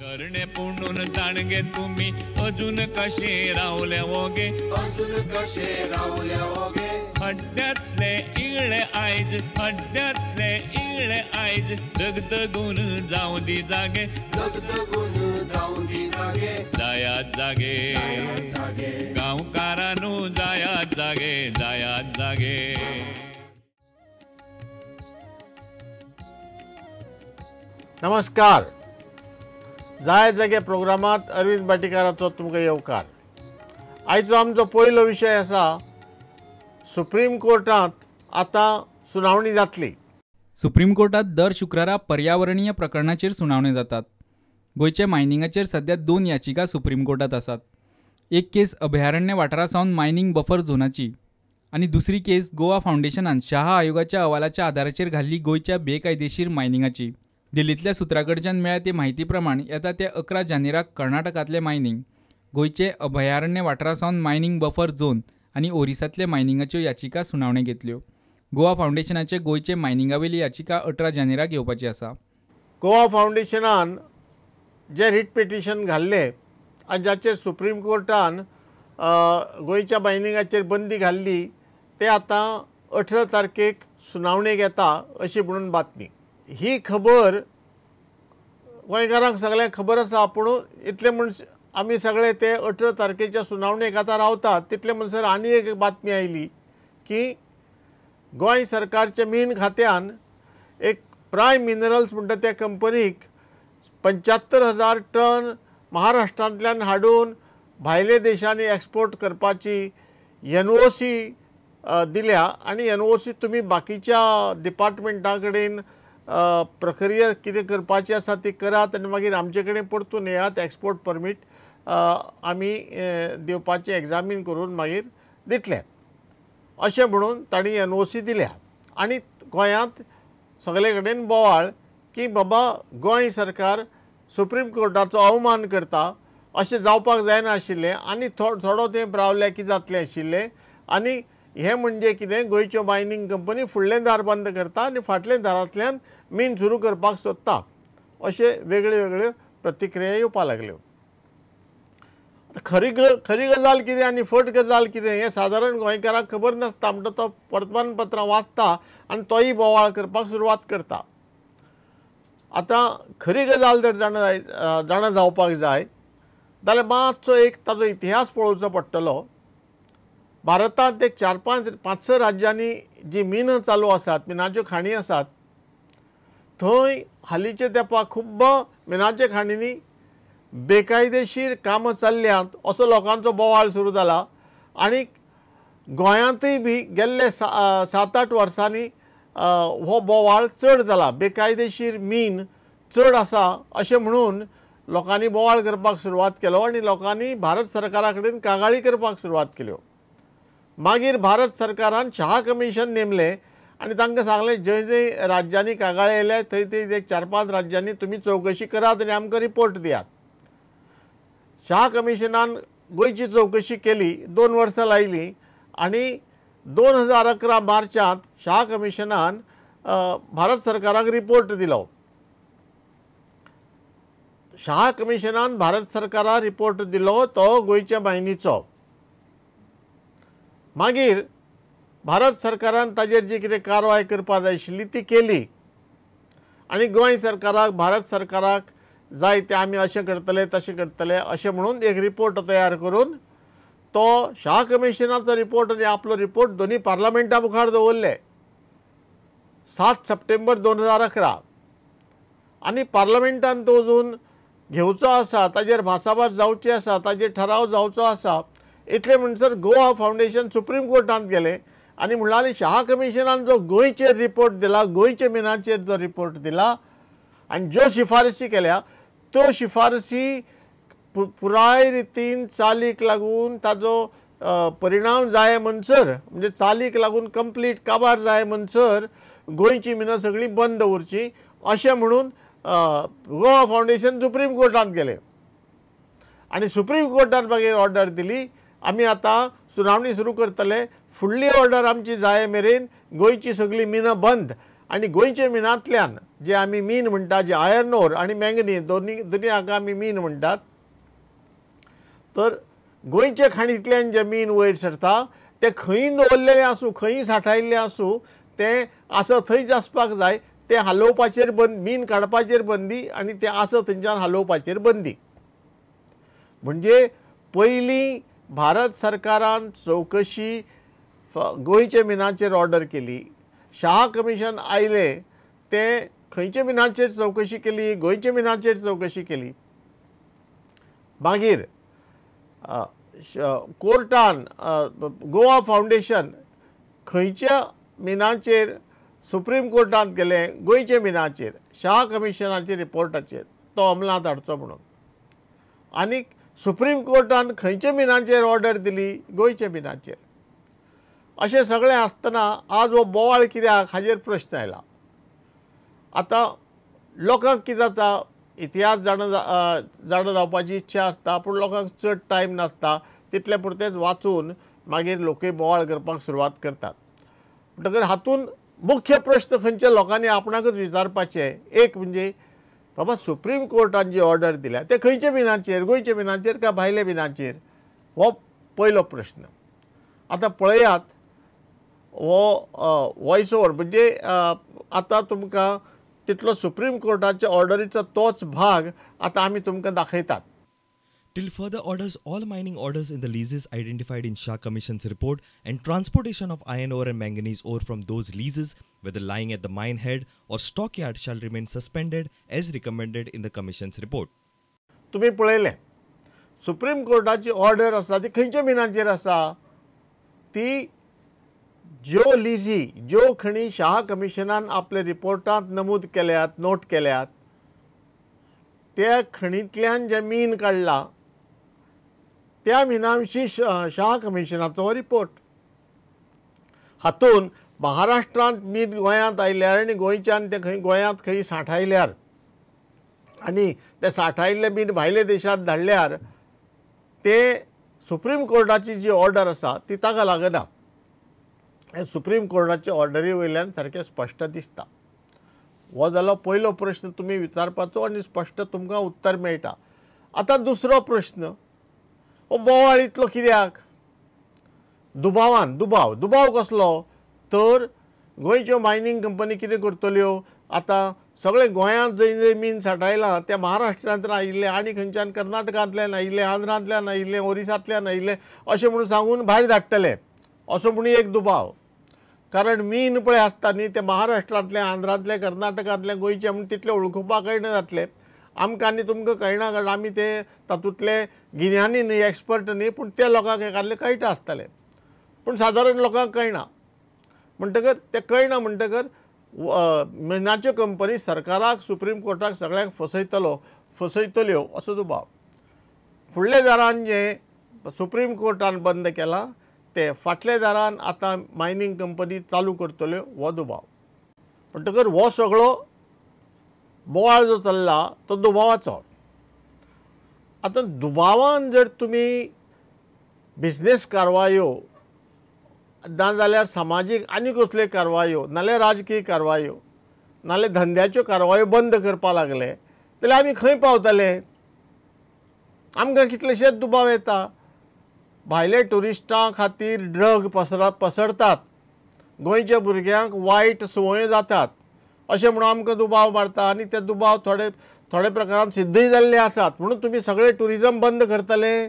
तरणे पुणून जाणगे तुमी अजून कशे रावले ओगे, अजून कशे रावले ओगे। हड्ड्यांतले इगळे आयज, हड्ड्यांतले इगळे आयज, दगदगून जावं दी जागे, दगदगून जावं दी जागे। जायात जागे गांवकारानू, जायात जागे, जायात जागे। नमस्कार, जाय जागे प्रोग्रामात अरविंद भाटीकाराचो तुमकां येवकार। आयचो आमचो पयलो विशय आसा सुप्रीम कोर्टांत आतां सुनावणी जातली। सुप्रीम कोर्टात दर शुक्रारा पर्यावरणीय प्रकरणाचेर सुनावण्यो जातात। गोंयच्या मायनिंगाचेर सध्या 2 याचिका सुप्रीम कोर्टात आसात। एक केस अभयारण्य वाठारा सावन मायनिंग बफर झोनाची आनी दुसरी केस गोवा फावंडेशनान शहा आयोगाच्या अहवालाच्या आदाराचेर घाल्ली गोंयच्या बेकायदेशीर मायनिंगाची। दिल्लींतल्या सुत्रा कडच्यान मेळ्ळ्या ते म्हायती प्रमाण येता ते 11 जानेराक कर्नाटकांतले मायनिंग, गोंयचे अभयारण्य वाठारा सावन मायनिंग बफर झोन आनी ओरिसांतले मायनिंगाच्यो याचिका सुनावणेक येतल्यो। गोवा फावंडेशनाचे गोंयचे मायनिंगावेली याचिका 18 जानेराक येवपाची आसा। गोवा फावंडेशनान जे रिट पिटिशन घाल्लें आनी जाचेर सुप्रीम कोर्टान गोंयच्या मायनिंगाचेर बंदी घाल्ली ते आतां 18 तारखेक सुनावणेक येता अशी म्हणून बातमी। ही खबर गोंयकारांक सगळ्यांक खबर आसा, पूण इतले म्हण आमी सगळे ते 18 तारखेच्या सुनावणेक आतां रावतात तितले म्हणसर आनी एक बातमी आयली की गोंय सरकारच्या मीन खात्यान एक प्रायम मिनरल्स म्हणटा त्या कंपनीक 75,000 टन महाराष्ट्रांतल्यान हाडून भायले देशांनी एक्सपोर्ट करपाची NOC दिल्या आनी NOC तुमी बाकीच्या डिपार्टमेंटा कडेन प्रक्रिया कितें करपाची आसा ती करात आनी मागीर आमचे कडेन परतून येयात, एक्सपोर्ट परमीट आमी दिवपाचें एग्जामीन करून मागीर दितले अशें म्हणून तांणी NOC दिल्या। आनी गोंयांत सगळे कडेन बोवाळ की बाबा गोंय सरकार सुप्रीम कोर्टाचो अवमान करता अशें जावपाक जायना आशिल्लें आनी थोडो तेंप रावल्यार की जातलें आशिल्लें। आनी हें म्हणजे कितें, गोंयच्यो मायनिंग कंपनी फुडलें दार बंद करता आनी फाटलें दारांतल्यान मीन सुरू करपाक सोदता अशे वेगळ्यो वेगळ्यो प्रतिक्रिया येवपाक लागल्यो। खरी गजाल कितें आनी फट गजाल कितें हें सादारण गोंयकारांक खबर नासता, म्हणटा तो वर्तमानपत्रां वाचता आनी तोय बोवाळ करपाक सुरवात करता। आतां खरी गजाल जर जाणा जावपाक जाय जाल्यार मातसो एक ताजो इतिहास पळोवचो पडटलो। भारतांत एक 4-5-5 राज्यांनी जी मिनां चालू आसात, मिनाच्यो खाणी आसात, थंय हालींच्या तेंपाक खूब्ब मिनाच्या खाणींनी बेकायदेशीर कामां चल्ल्यांत असो लोकांचो बोवाळ सुरू जाला। आनी गोंयांतूय बी गेल्ले 7-8 वर्सांनी हो बोवाळ चड जाला, बेकायदेशीर मीन चड आसा अशें म्हणून लोकांनी बोवाळ करपाक सुरवात केलो आनी लोकांनी भारत सरकारा कडेन कागाळी करपाक सुरवात केल्यो। मागीर भारत सरकारान शहा कमिशन नेमलें आनी तांकां सांगलें जंय जंय राज्यांनी कागाळी आयल्या थंय थंय एक 4-5 राज्यांनी तुमी चवकशी करात आनी आमकां रिपोर्ट दियात। शहा कमिशनान गोंयची चवकशी केली, 2 वर्सां लायलीं आनी 2011 मार्चांत शहा कमिशनान भारत सरकाराक रिपोर्ट दिलो। शहा कमिशनान भारत सरकाराक रिपोर्ट दिलो तो गोंयच्या मायनीचो। मागीर भारत सरकारान ताजेर जी कितें कारवाय करपाक जाय आशिल्ली ती केली आनी गोंय सरकाराक भारत सरकाराक जाय तें आमी अशें करतले तशें करतले अशें म्हणून एक रिपोर्ट तयार करून तो शहा कमिशनाचो रिपोर्ट आनी आपलो रिपोर्ट दोनी पार्लमेंटा मुखार दवरले 7 सप्टेंबर 2011 आनी पार्लमेंटान तो अजून घेवचो आसा, ताजेर भासाभास जावची आसा, ताजेर ठराव जावचो आसा। इतले म्हणसर गोवा फावंडेशन सुप्रीम कोर्टांत गेलें आनी म्हणलां शहा कमिशनान जो गोंयचेर रिपोर्ट दिला, गोंयच्या मिनाचेर जो रिपोर्ट दिला आनी ज्यो शिफारसी केल्या त्यो शिफारसी पुराय रितीन चालीक लागून ताजो परिणाम जाय म्हणसर, म्हणजे चालीक लागून कंप्लीट काबार जाय म्हणसर गोंयची मिनां सगळीं बंद दवरची अशें म्हणून गोवा फावंडेशन सुप्रीम कोर्टांत गेलें आनी सुप्रीम कोर्टान मागीर ऑर्डर दिली आमी आतां सुनावणी सुरू करतले, फुडली ऑर्डर आमची जाय मेरेन गोंयची सगळीं मिनां बंद। आनी गोंयच्या मिनांतल्यान जे आमी मीन म्हणटा, जे आयर्न ओर आनी मँगनीज दोनी हाका आमी मीन म्हणटात, तर गोंयच्या खाणींतल्यान जे मीन वयर सरता तें खंय दवरलेलें आसूं, खंय सांठायिल्लें आसूं, तें आसा थंयच आसपाक जाय. तें हालोवपाचेर बंद, मीन काडपाचेर बंदी आनी तें आसा थंयच्यान हालोवपाचेर बंदी. म्हणजे पयलीं भारत सरकारान चवकशी गोंयच्या मिनाचेर ऑर्डर केली. शाह कमिशन आयलें तें खंयच्या मिनाचेर चवकशी केली? गोंयच्या मिनाचेर चवकशी केली. मागीर कोर्टान गोवा फावंडेशन खंयच्या मिनाचेर सुप्रीम कोर्टांत गेलें? गोंयच्या मिनाचेर, शाह कमिशनाचेर रिपोर्टाचेर तो अंमलांत हाडचो म्हणून. आनी सुप्रीम कोर्टान खंयच्या मिनाचेर ऑर्डर दिली? गोंयच्या मिनाचेर. अशें सगळें आसतना आज हो बोवाळ कित्याक हाजेर प्रश्न आयला. आतां लोकांक कितें जाता, इतिहास जाणा जावपाची इच्छा आसता, पूण लोकांक चड टायम नासता, तितले पुरतेंच वाचून मागीर लोकूय बोवाळ करपाक सुरवात करतात. म्हणटकर हातूंत मुख्य प्रश्न खंयच्या लोकांनी आपणाकच विचारपाचे, एक म्हणजे बाबा सुप्रीम कोर्टान जी ऑर्डर दिल्या ते खंयच्या मिनाचेर, गोंयच्या मिनाचेर काय भायल्या मिनाचेर? हो पयलो प्रश्न. आतां पळयात हो वॉयस ओवर, म्हणजे आतां तुमकां तितलो सुप्रीम कोर्टाच्या ऑर्डरीचो तोच भाग आतां आमी तुमकां दाखयतात. Till further orders, all mining orders in the leases identified in Shah Commission's report and transportation of iron ore and manganese ore from those leases, whether lying at the mine head or stockyard, shall remain suspended as recommended in the Commission's report. तुम्ही पळयलें supreme कोर्टाची order आसा ती खंयच्या मिनाचेर आसा? ती ज्यो लिजी, ज्यो खणी शाह कमिशनान आपल्या रिपोर्टांत नमूद केल्यात, नोट केल्यात, त्या खणींतल्यान जें मीन काडलां त्या मिना विशीं शाह कमिशनाचो रिपोर्ट. हातूंत महाराष्ट्रांत मीन गोंयांत आयल्यार आनी गोंयच्यान तें खंय गोंयांत खंय सांठायल्यार आनी तें सांठायिल्लें मीन भायल्या देशांत धाडल्यार तें सुप्रीम कोर्टाची जी ऑर्डर आसा ती ताका लागना. हें सुप्रीम कोर्टाचे ऑर्डरी वयल्यान सारकें स्पश्ट दिसता. हो जालो पयलो प्रश्न तुमी विचारपाचो आनी स्पश्ट तुमकां उत्तर मेळटा. आतां दुसरो प्रश्न, हो बोवाळ इतलो कित्याक? दुबावान, दुबाव दुबाव कसलो? तर गोंयच्यो मायनींग कंपनी कितें करतल्यो, आतां सगळें गोंयांत जंय जंय मीन सांठायलां त्या महाराष्ट्रांतल्यान आयिल्लें आनी खंयच्यान कर्नाटकांतल्यान आयिल्लें, आंध्रांतल्यान आयिल्लें, ओरिसांतल्यान आयिल्लें अशें म्हणून सांगून भायर धाडटले असो म्हणून एक दुबाव. कारण मीन पळय आसता न्ही ते महाराष्ट्रांतलें, आंध्रांतलें, कर्नाटकांतलें, गोंयचें म्हूण तितलें वळखुपाक कळना जातलें आमकां आनी तुमकां कळना, कारण आमी ते तातूंतले गिन्यानी न्ही, एक्सपर्ट न्ही, पूण त्या लोकांक एकादलें कळटा आसतलें, पूण सादारण लोकांक कळना. म्हणटकर तें कळना म्हणटकर मिनाच्यो कंपनी सरकाराक, सुप्रीम कोर्टाक सगळ्यांक फसयतल्यो असो दुबाव. फुडल्या दारान जें सुप्रीम कोर्टान बंद केलां ते फाटल्या दारान आतां मायनींग कंपनी चालू करतल्यो हो दुबाव. म्हणटकर हो सगळो बोवाळ जो चल्ला तो दुबावाचो. आतां दुबावान जर तुमी बिजनेस कारवायो ना जाल्यार समाजीक आनी कसल्यो कारवायो, नाल्यार राजकीय कारवायो, नाल्यार धंद्याच्यो कारवायो बंद करपाक लागले जाल्यार आमी खंय पावतले? आमकां कितलेशेच दुबाव येता. भायले ट्युरिस्टां खातीर ड्रग पसरतात, गोंयच्या भुरग्यांक वायट संवयो जातात अशें म्हणून आमकां दुबाव मारता आनी ते दुबाव थोडे थोडे प्रकारान सिद्धय जाल्ले आसात. म्हणून तुमी सगळे ट्युरिजम बंद करतले.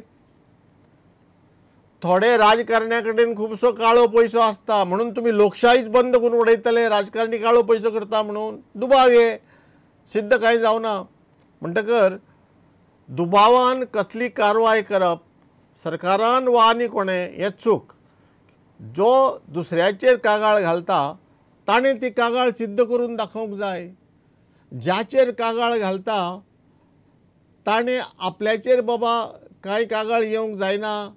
थोडे राजकारण्या कडेन खुबसो काळो पयसो आसता म्हणून तुमी लोकशाहीच बंद करून उडयतले, राजकारणी काळो पयसो करता म्हणून दुबाव हे सिद्ध कांय जावना. म्हणटकर दुबावान कसली कारवाय करप सरकारान वा आनी कोणें हें चूक. जो दुसऱ्याचेर कागाळ घालता ताणें ती कागाळ सिद्ध करून दाखोवंक जाय. ज्याचेर कागाळ घालता ताणें आपल्याचेर बाबा कांय कागाळ येवंक जायना,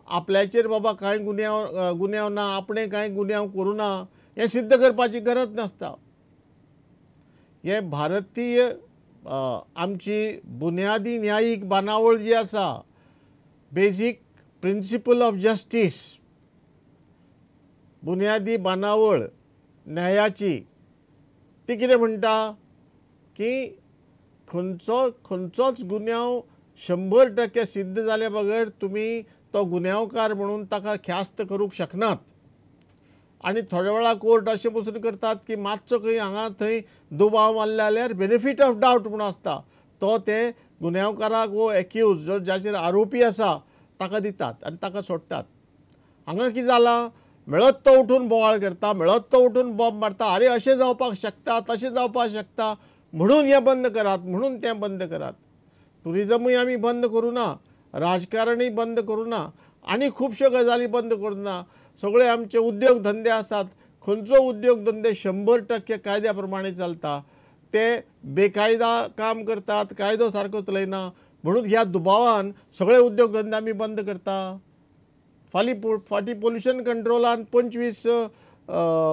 आपल्याचेर बाबा कांय गुन्यांव ना, आपणें कांय गुन्यांव करूं ना हें सिद्ध करपाची गरज नासता. हें भारतीय आमची बुन्यादी न्यायीक बांदावळ जी आसा, बेजीक प्रिंसिपल ऑफ जस्टीस, बुन्यादी बांदावळ न्यायाची, ती कितें म्हणटा की खंयचो खंयचोच गुन्यांव 100% सिद्ध जाल्या बगर तुमी तो गुन्यांवकार म्हणून ताका ख्यास्त करूंक शकनात. आनी थोड्या वेळा कोर्ट अशें पसून करतात की मातसो खंय हांगा थंय दुबाव मारले जाल्यार बेनिफीट ऑफ डावट म्हूण आसता, तो ते गुन्यांवकाराक वो एक्यूज जो जाचेर आरोपी आसा ताका दितात आनी ताका सोडटात. हांगा कितें जालां, मेळत तो उठून बोवाळ करता, मेळत तो उठून बॉम्ब मारता, अरे अशें जावपाक शकता तशें जावपाक शकता म्हणून हें बंद करात, म्हणून तें बंद करात. ट्युरिजमूय आमी बंद करूं ना, राजकारणूय बंद करूं ना, आनी खुबश्यो गजाली बंद करूं ना. सगळे आमचे उद्योग धंदे आसात, खंयचो उद्योग धंदे 100% कायद्या प्रमाणे चलता, ते बेकायदा काम करतात, कायदो सारको चलयना म्हणून ह्या दुबावान सगळे उद्योग धंदे आमी बंद करता. फालीं फाटीं पोल्युशन कंट्रोलान 25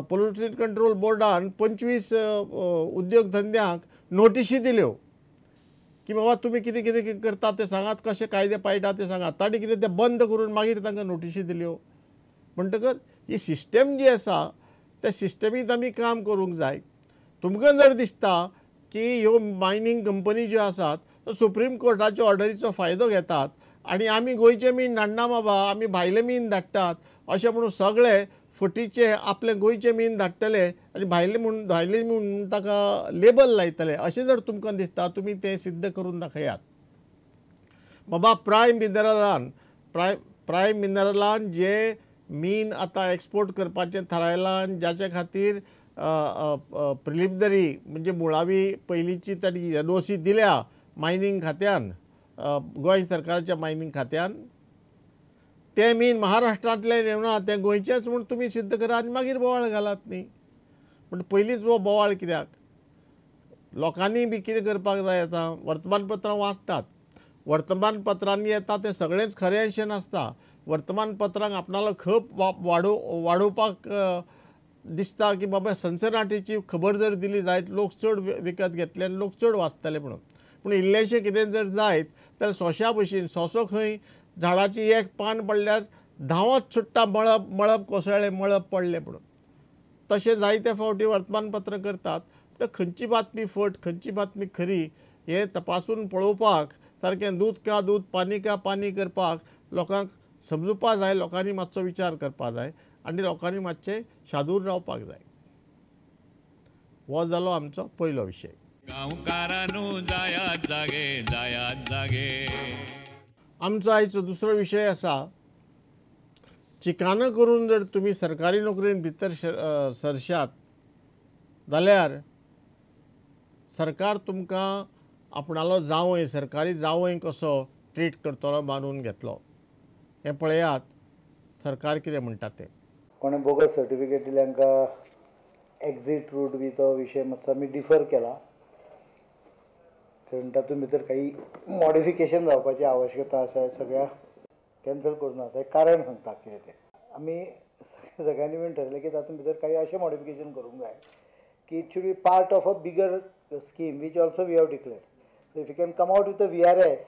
पोल्युशन कंट्रोल बोर्डान 25 उद्योग धंद्यांक नोटिशी दिल्यो की बाबा तुमी कितें कितें करतात तें सांगात, कशें कायदे पाळटात तें सांगात. तांणी कितें तें बंद करून मागीर तांकां नोटिशी दिल्यो. म्हणटकर ही सिस्टम जी आसा त्या सिस्टमींत आमी काम करूंक जाय. तुमकां जर दिसता की ह्यो मायनींग कंपनी ज्यो आसात सुप्रीम कोर्टाच्या ऑर्डरीचो फायदो घेतात आनी आमी गोंयचें मीन धाडना बाबा, आमी भायलें मीन धाडटात अशें म्हणून सगळे फटीचे आपलें गोंयचें मीन धाडटले आनी भायलें म्हूण ताका लेबल लायतले अशें जर तुमकां दिसता, तुमी तें सिद्ध करून दाखयात. बाबा प्रायम मिनरलान प्रायम मिनरलान जे मीन आतां एक्सपोर्ट करपाचें थारायलां आनी जाचे खातीर प्रिलिमिनरी म्हणजे मुळावी पयलींची तांणी एनओसी दिल्या मायनींग खात्यान, गोंय सरकाराच्या मायनींग खात्यान, तें मीन महाराष्ट्रांतलें येवना, तें गोंयचेंच म्हूण तुमी सिद्ध करा आनी मागीर बोवाळ घालात न्ही. पूण पयलींच हो बोवाळ कित्याक? लोकांनी बी कितें करपाक जाय, आतां वर्तमानपत्रां वाचतात, वर्तमानपत्रांनी येता तें सगळेंच खरें अशें नासता. वर्तमानपत्रांक आपणालो खप वाडोवपाक दिसता की बाबा सनसनाटीची खबर जर दिली जायत लोक चड विकत घेतले आनी लोक चड वाचतले म्हणून. पूण इल्लेशें कितें जर जायत जाल्यार सोंश्या भशेन, सोंसो खंय झाडाची एक पान पडल्यार धांवत सुट्टा, मळब मळब कोसळ्ळें, मळब पडलें म्हणून. तशें जायते फावटी वर्तमानपत्रां करतात. पूण खंयची बातमी फट खंयची बातमी खरी हें तपासून पळोवपाक सारकें दूद का दूद पानी का पानी करपाक लोकांक समजुपा जाय, लोकांनी मातसो विचार करपा जाय आनी लोकांनी मातशें शादूर रावपाक जाय. हो जालो आमचो पयलो विशय. गांवकारानू जायात जागे, जायात जागे. आमचो आयचो दुसरो विशय आसा, चिकानां करून जर तुमी सरकारी नोकरेन भितर सरशात जाल्यार सरकार तुमकां आपणालो जावंय, सरकारी जावंय कसो ट्रीट करतलो मानून घेतलो. हें पळयात सरकार कितें म्हणटा तें. कोणें बोगस सर्टिफिकेट दिल्या तांकां एक्झीट रूट बी तो विशय मातसो आमी डिफर केला, कारण तातूंत भितर काही मॉडिफिकेशन जावपाची आवश्यकता आसा. सगळ्या कॅन्सल करूं ना, तें कारण सांगता कितें तें. आमी सगळ्यांनी मेळून ठरयलें की तातूंत भितर काही अशें मॉडिफिकेशन करूंक जाय की it should be part of a bigger scheme which also we have declared. So if you can come out with a VRS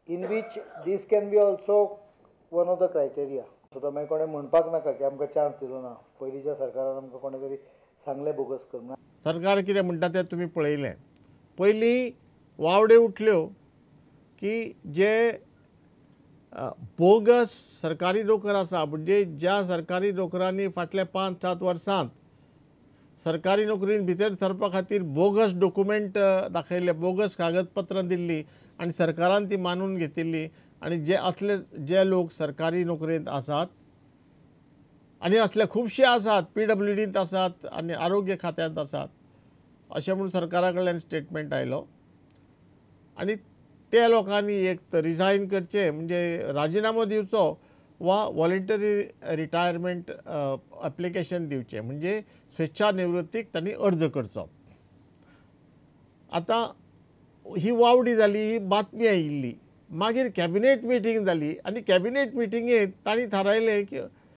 in which this can be also one of the criteria. So तो मागीर कोणें म्हणपाक नाका की आमकां chance दिलो ना, पयलींच्या सरकारान आमकां कोणें तरी सांगलें बोगस करूं. सरकार कितें म्हणटा तें तुमी पळयलें. पयलीं वावड्यो उठल्यो की जे बोगस सरकारी नोकर आसा, म्हणजे ज्या सरकारी नोकरांनी फाटल्या 5-7 वर्सांत सरकारी नोकरीन भितर सरपा खातीर बोगस डॉक्युमेंट दाखयले, बोगस कागदपत्रां दिल्लीं आनी सरकारान ती मानून घेतिल्ली, आनी जे असले जे लोक सरकारी नोकरेंत आसात आनी असले खुबशे आसात, PWDंत आसात आनी आरोग्य खात्यांत आसात अशें म्हणून सरकारा कडल्यान स्टेटमेंट आयलो. आनी त्या लोकांनी एक तर रिजायन करचें म्हणजे राजिनामो दिवचो वा वॉलंटरी रिटायरमेंट एप्लिकेशन दिवचें, म्हणजे स्वेच्छा निवृत्तीक तांणी अर्ज करचो. आतां ही वावडी जाली, ही बातमी आयिल्ली. मागीर कॅबिनेट मिटींग जाली आनी कॅबिनेट मिटिंगेंत तांणी थारायलें की